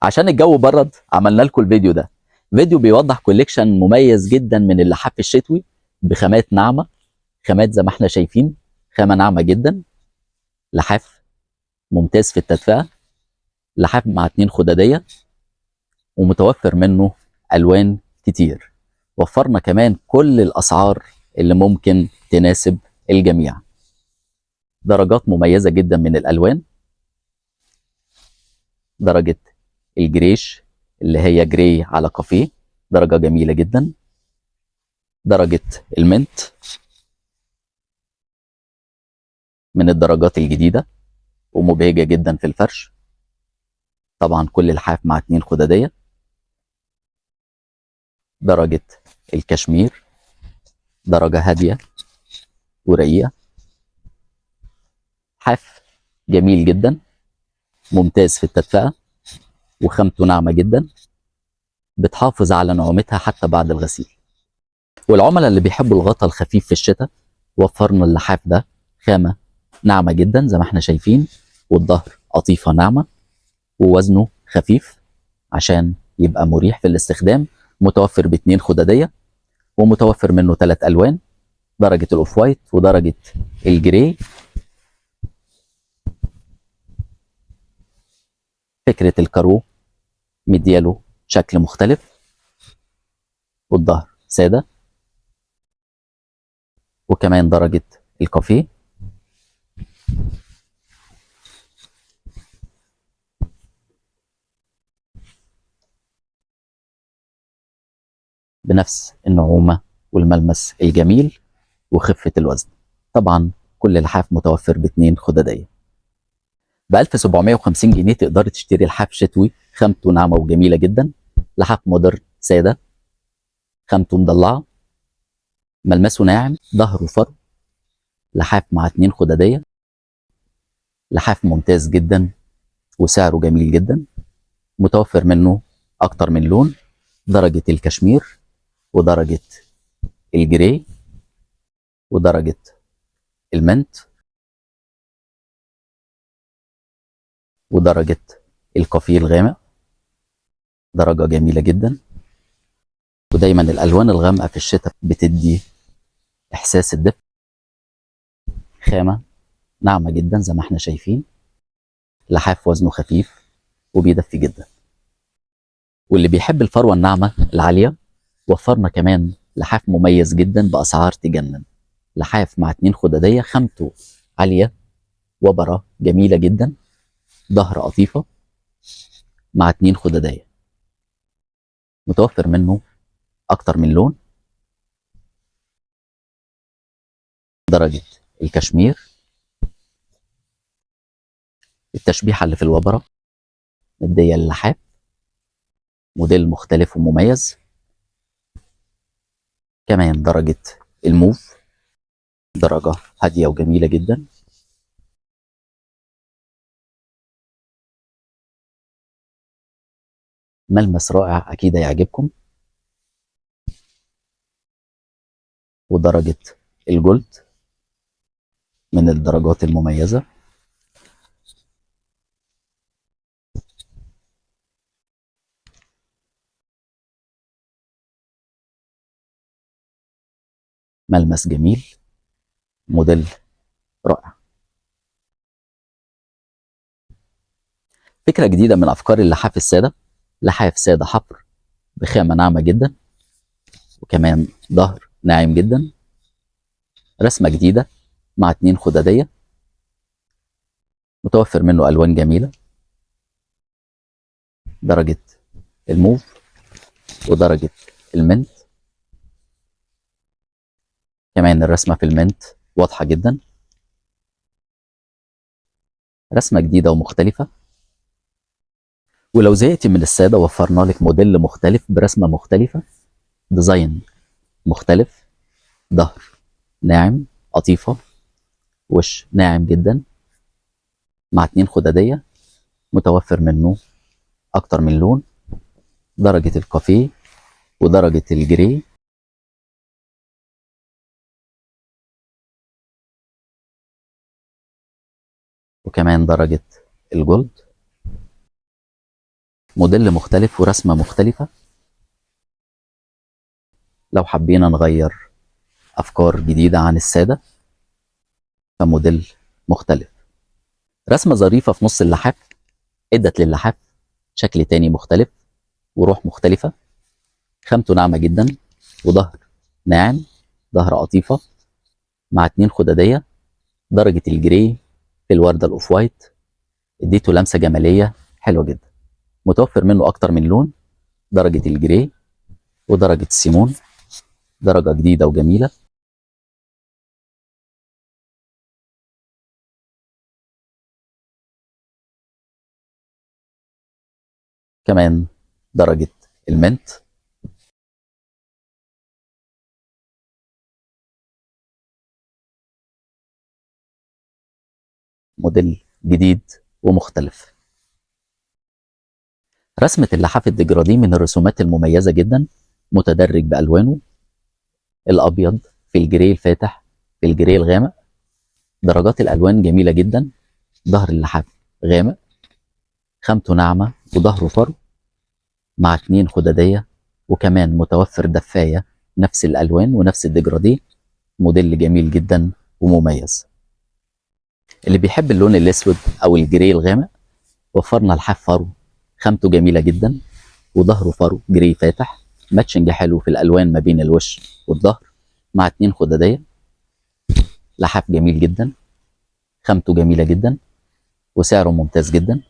عشان الجو برد عملنا لكم الفيديو ده، فيديو بيوضح collection مميز جدا من اللحاف الشتوي بخامات ناعمة، خامات زي ما احنا شايفين، خامة ناعمة جدا، لحاف ممتاز في التدفئه، لحاف مع 2 خداديه، ومتوفر منه الوان كتير. وفرنا كمان كل الاسعار اللي ممكن تناسب الجميع. درجات مميزة جدا من الالوان، درجه ال greyish اللي هي grey على كافيه، درجه جميلة جدا، درجه ال mint من الدرجات الجديدة ومبهجه جدا في الفرش. طبعا كل لحاف مع 2 خداديه. درجه الكشمير، درجه هادية ورقيقه، لحاف جميل جدا، ممتاز في التدفئه، وخامته ناعمة جدا، بتحافظ على نعومتها حتى بعد الغسيل. والعملاء اللي بيحبوا الغطا الخفيف في الشتاء وفرنا اللحاف ده، خامة ناعمة جدا زي ما احنا شايفين، والظهر قطيفة ناعمة، ووزنه خفيف عشان يبقى مريح في الاستخدام. متوفر ب2 خداديه، ومتوفر منه 3 الوان، درجه ال off white ودرجة ال grey. فكرة الكارو مدياله شكل مختلف، والظهر ساده، وكمان درجه الكافيه. بنفس النعومة والملمس الجميل وخفة الوزن. طبعا كل لحاف متوفر ب2 خدادية. ب 1750 جنيه تقدري تشتري لحاف شتوي خامته ناعمة وجميلة جدا، لحاف مودرن سادة، خامته مضلعة، ملمسه ناعم، ظهره فرو، لحاف مع 2 خدادية، لحاف ممتاز جدا وسعره جميل جدا. متوفر منه أكتر من لون، درجة الكشمير ودرجة ال grey ودرجة ال mint ودرجة الكافيه الغامق، درجة جميلة جدا. ودايما الألوان الغامقة في الشتاء بتدي إحساس الدفء. خامة ناعمة جدا زي ما احنا شايفين، لحاف وزنه خفيف وبيدفي جدا. واللي بيحب الفروة الناعمة العالية وفرنا كمان لحاف مميز جدا بأسعار تجنن، لحاف مع 2 خدادية، خامته عالية وبرة جميلة جدا، ظهر قطيفة مع 2 خدادية، متوفر منه أكتر من لون، درجة الكشمير، التشبيحة اللي في الوبرة مدية اللحاف، موديل مختلف ومميز. كمان درجة الموف، درجة هادية وجميلة جدا. ملمس رائع أكيد هيعجبكم. ودرجة الجولد من الدرجات المميزة. ملمس جميل، موديل رائع. فكرة جديدة من أفكار اللحاف السادة، لحاف سادة حفر بخامة ناعمة جدا، وكمان ظهر ناعم جدا، رسمة جديدة مع 2 خدادية، متوفر منه ألوان جميلة، درجة الموف ودرجة ال mint. كمان الرسمة في ال mint واضحة جدا، رسمة جديدة ومختلفة. ولو زهقتي من السادة وفرنا لك موديل مختلف برسمة مختلفة، design مختلف، ظهر ناعم، قطيفة، وش ناعم جدا، مع 2 خدادية، متوفر منه أكتر من لون، درجة الكافيه ودرجة ال grey. وكمان درجة ال gold. موديل مختلف ورسمة مختلفة. لو حبينا نغير أفكار جديدة عن السادة فموديل مختلف. رسمة ظريفة في نص اللحاف، ادت للحاف شكل تاني مختلف وروح مختلفة. خامته ناعمة جدا وظهر ناعم، ظهر قطيفة مع 2 خدادية، درجة ال gray في الوردة ال off white، اديته لمسة جمالية حلوة جدا. متوفر منه أكتر من لون، درجة ال gray ودرجة السيمون، درجة جديدة وجميلة. كمان درجة المنت. موديل جديد ومختلف. رسمة اللحاف الديجرادي من الرسومات المميزة جدا، متدرج بألوانه، الأبيض في ال gray الفاتح في ال gray الغامق، درجات الألوان جميلة جدا. ظهر اللحاف غامق، خامته ناعمة وظهره فرو مع 2 خدادية، وكمان متوفر دفاية نفس الألوان ونفس الديجرادي. موديل جميل جدا ومميز. اللي بيحب اللون الأسود أو ال gray الغامق وفرنا لحاف فرو، خامته جميلة جدا وظهره فرو gray فاتح، matching حلو في الألوان ما بين الوش والظهر مع 2 خدادية. لحاف جميل جدا، خامته جميلة جدا وسعره ممتاز جدا.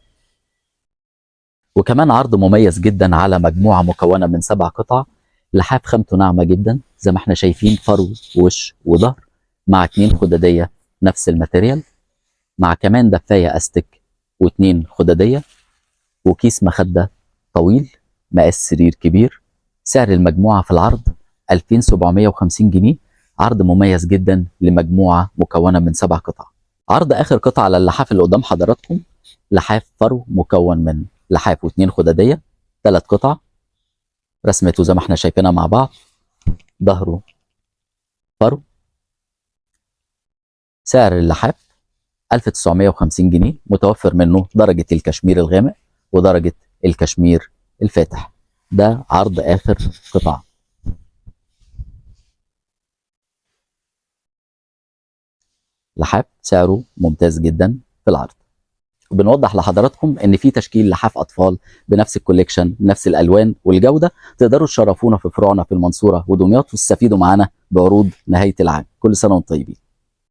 وكمان عرض مميز جدا على مجموعة مكونة من 7 قطع، لحاف خامته ناعمة جدا زي ما احنا شايفين، فرو ووش وظهر مع 2 خدادية نفس ال material، مع كمان دفاية استك و2 خدادية وكيس مخدة طويل مقاس سرير كبير. سعر المجموعة في العرض 2750 جنيه، عرض مميز جدا لمجموعة مكونة من 7 قطع. عرض آخر قطعة على اللحاف اللي قدام حضراتكم، لحاف فرو مكون من لحاف و2 خدادية، 3 قطع، رسمته زي ما احنا شايفينها مع بعض، ظهره فرو. سعر اللحاف 1950 جنيه، متوفر منه درجة الكشمير الغامق ودرجة الكشمير الفاتح. ده عرض آخر قطعة. لحاف سعره ممتاز جدا في العرض. وبنوضح لحضراتكم ان في تشكيل لحاف اطفال بنفس ال collection، نفس الالوان والجودة. تقدروا تشرفونا في فروعنا في المنصورة ودمياط وتستفيدوا معانا بعروض نهاية العام. كل سنة وانتم طيبين.